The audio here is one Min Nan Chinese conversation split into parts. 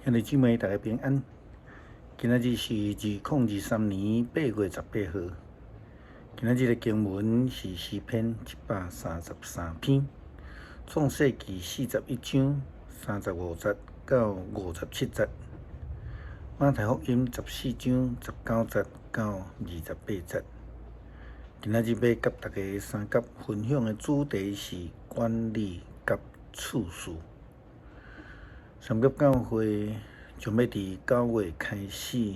兄弟姊妹，大家平安。今仔日是2023年8月18號。今仔日的經文是詩篇133篇，創世記41章35節到57節，馬太福音14章19節到28節。今仔日欲佮大家相佮分享的主題是管理佮次序。三峽教會將欲佇9月開始，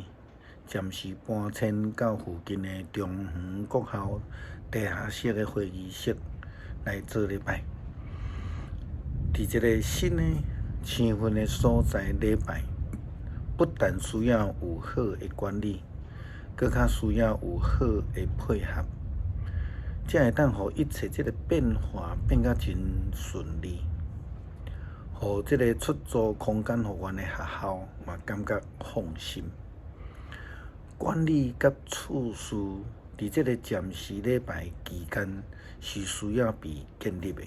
暫時搬遷到附近的中園國校地下室的會議室來做禮拜。佇這个新的青分的所在禮拜，不但需要有好的管理，閣較需要有好的配合，才會當予一切這个變化變甲真順利。予這个出租空間予阮的學校嘛感覺放心。管理佮次序佇這个暫時禮拜期間是需要被建立的，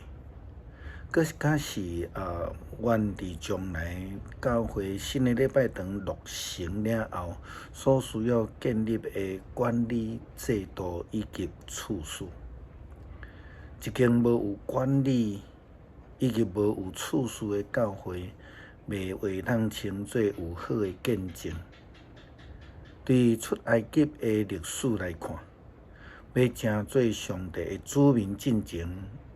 閣較是阮佇將來教會新的禮拜堂落成了後，所需要建立的管理制度以及次序。一間無有管理以及無有次序的教會，袂會當稱做有好的見證。對出埃及的歷史來看，欲成做上帝的子民進前，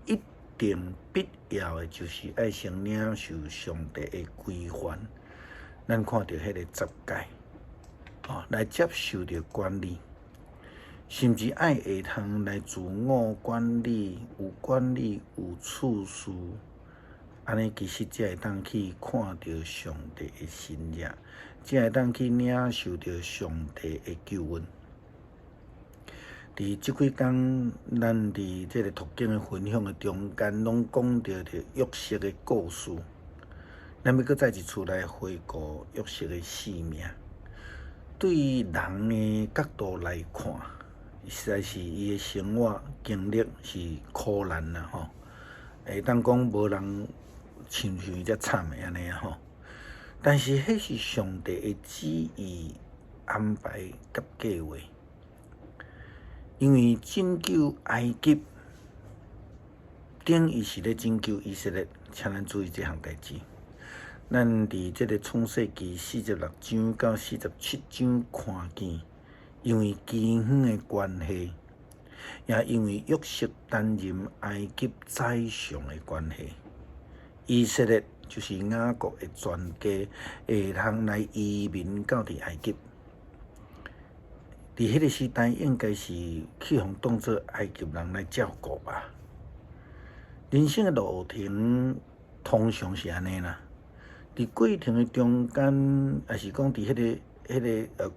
一定必要的就是愛先領受上帝的規範。咱看著彼個十誡，來接受著管理，甚至愛會通來自我管理，有管理有次序，按呢其實才會當去看著上帝的神跡，才會當去領受著上帝的救恩。佇這幾工，咱佇這个讀經的分享的中間，攏講著著約瑟的故事。咱欲閣再一次來回顧約瑟的生命。對人的角度來看，實在是伊的生活經歷是苦難啦吼，會當講無人親像伊遮慘的按呢吼。但是彼是上帝的旨意安排佮計畫，因為拯救埃及等於是咧拯救以色列，請咱注意這項代誌。咱佇這个創世記46章到47章看見，因為饑荒的關係，也因為約瑟擔任埃及宰相的關係，以色列就是雅各的全家會通來移民到佇埃及。佇彼个時代，應該是去予當做埃及人來照顧吧。人生的路程通常是按呢啦，佇過程的中間，抑是講佇彼個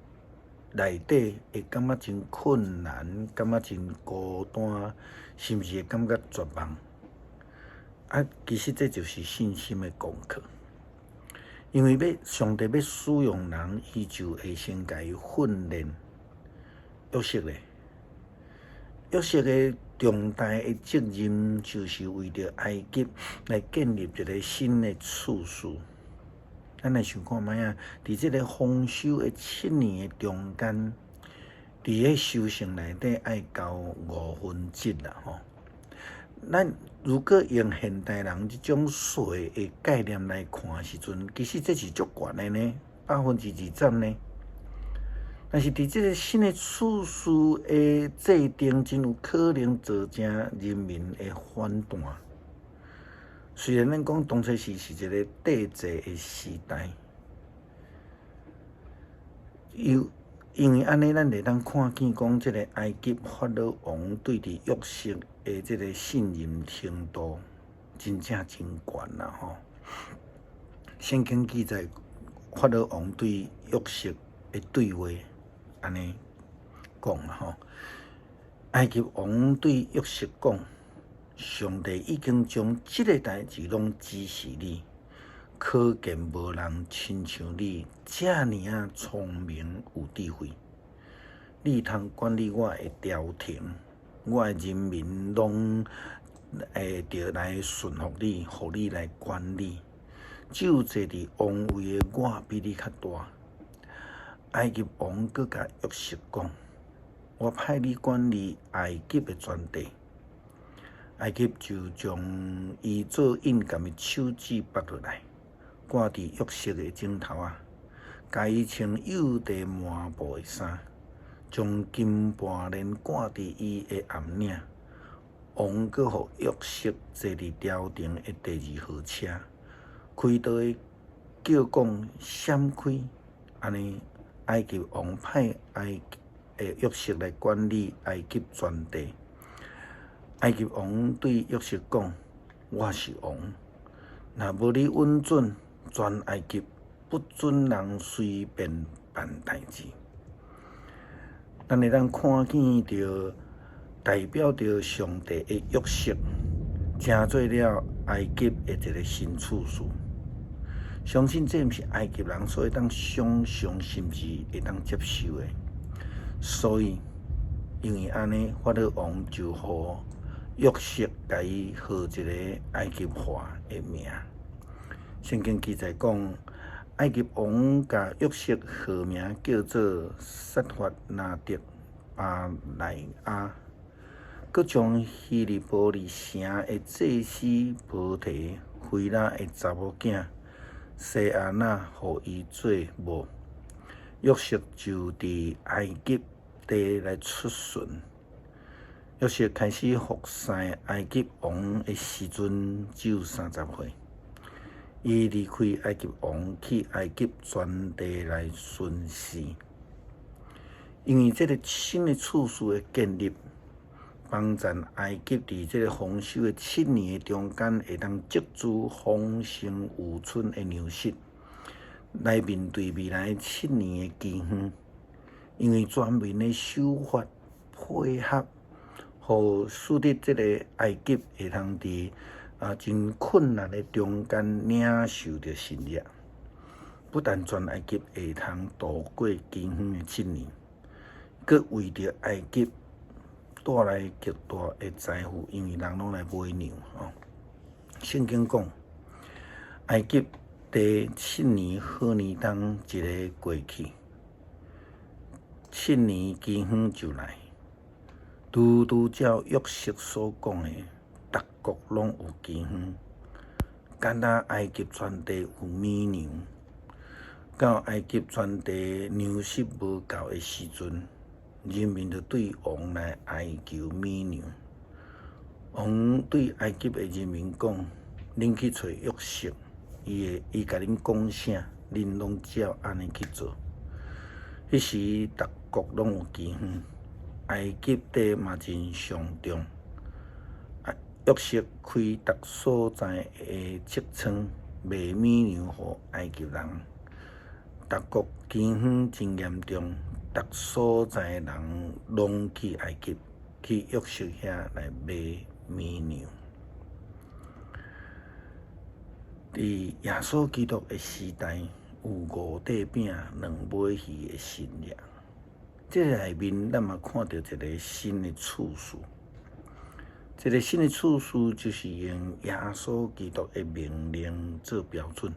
內底會感覺真困難，感覺真孤單，甚至會感覺絕望。啊，其實這就是信心的功課。因為欲上帝欲使用人，伊就會先共伊訓練。約瑟咧，約瑟的重大的責任就是為著埃及來建立一个新的次序。咱來想看覓仔，佇這个豐收的7年的中間，佇彼收成內底愛交五分之一啦吼。咱如果用現代人這種稅的概念來看的時陣，其實這是足懸的呢，20%呢。但是佇這个新的次序的制定，真有可能造成人民的反彈。雖然咱講當初是一个帝制的時代，又因為按呢，咱會當看見講，這个埃及法老王對佇約瑟的這个信任程度，真正真懸啦吼。聖經記載，法老王對約瑟的對話按呢講啦吼。埃及王對約瑟講：上帝已經將這个代誌攏指示你，可見無人親像你遮爾仔聰明有智慧。你通管理我的朝廷，我的人民攏會著來順服你，予你來管理。只有坐佇王位的我比你較大。埃及王閣共約瑟講：我派你管理埃及的全地。埃及就將伊做印鑑的手指縛落來，掛佇約瑟的指頭仔，共伊穿幼地麻布的衫，將金盤鏈掛佇伊的頷領。王閣予約瑟坐佇朝廷的第二號車，開刀的叫講閃開，按呢埃及王派埃及約瑟來管理埃及全地。埃及王對約瑟講：我是王，若無你允准，全埃及不准人隨便辦代誌。咱會當看見著代表著上帝的約瑟，成做了埃及的一个新次序。相信這毋是埃及人所會當想像，甚至會當接受的。所以，因為按呢，法老王就予約瑟共伊號一个埃及話的名。聖經記載講，埃及王共約瑟號名叫做薩法拿特巴萊亞，閣將希利波利城的祭司波提非拉的查某囝西阿納予伊做某。約瑟就佇埃及地來出巡。約瑟開始服侍埃及王的時陣只有30歲。伊離開埃及王去埃及全地來巡視。因為這个新的次序的建立，幫助埃及佇這个豐收的七年的中間，會當積儲豐盛有剩的糧食，來面對未來七年的饑荒。因為全民的守法配合，予使得這个埃及會通佇真困難的中間領受著神蹟。不但全埃及會通渡過饑荒的七年，閣為著埃及帶來極大的財富，因為人攏來買糧吼。聖經講，埃及地七年好年冬一个過去，七年饑荒就來。拄拄照約瑟所講的，逐國攏有饑荒，干焦埃及全地有米糧。到埃及全地糧食無夠的時陣，人民就對王來哀求米糧。王對埃及的人民講：恁去揣約瑟，伊會伊共恁講啥，恁攏照按呢去做。彼時，逐國攏有饑荒，埃及地嘛真傷重。約瑟開逐所在的積倉賣米糧予埃及人。逐國饑荒真嚴重，逐所在的人攏去埃及，去約瑟遐來買米糧。佇耶穌基督的時代，有五塊餅、兩尾魚的神蹟。這个內面，咱嘛看著一个新的次序。這个新的次序就是用耶穌基督的命令做標準，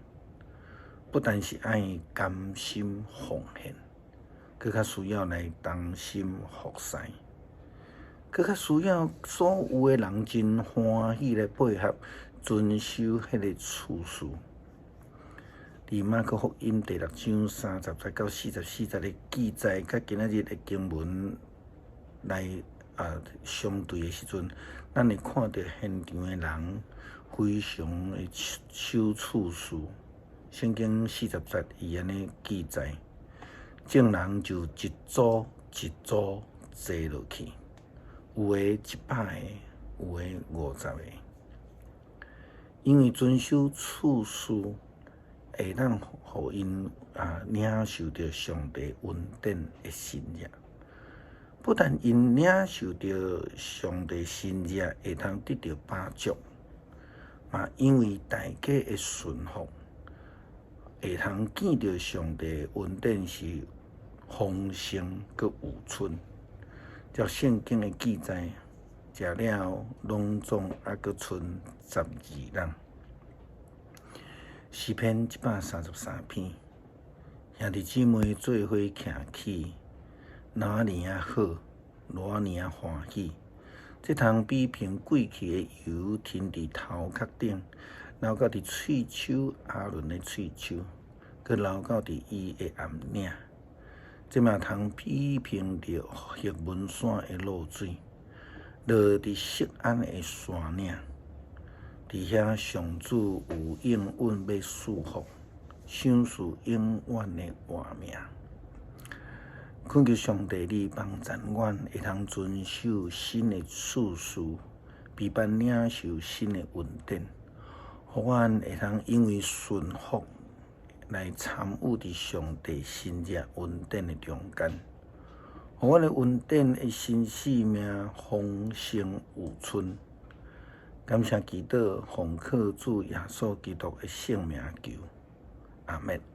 不但是愛甘心奉獻，閣較需要來同心服侍，閣較需要所有的人真歡喜來配合遵守彼个次序。佇馬可福音第六章30節到44節的記載，佮今仔日的經文來相對的時陣，咱會看著現場的人非常的守次序。聖經四十節伊按呢記載，眾人就一組一組坐落去，有的100个，有的50个。因為遵守次序，會當予𪜶領受著上帝恩典的神蹟。不但𪜶領受著上帝神蹟，會通得著飽足，嘛因為大家的順服，會通見著上帝恩典是豐盛閣有剩。照聖經的記載，食了攏總猶閣剩12籃。詩篇133篇，兄弟姊妹做伙徛起，若爾仔好，偌爾仔歡喜。這通比憑貴氣的油停佇頭殼頂，流到佇喙鬚亞倫的喙鬚，閣流到佇伊的頷領。這嘛通比憑著赫門山的露水，落佇錫安的山嶺。佇遐上主有應允欲賜福，賞賜永遠的活命。懇求上帝，你幫贊阮會通遵守新的次序，備辦領受新的恩典，予阮會通因為順服來參與佇上帝新熱恩典的中間，予阮的恩典的新生命豐盛有賰。感謝祈禱，奉靠主耶穌基督的聖名求，阿們。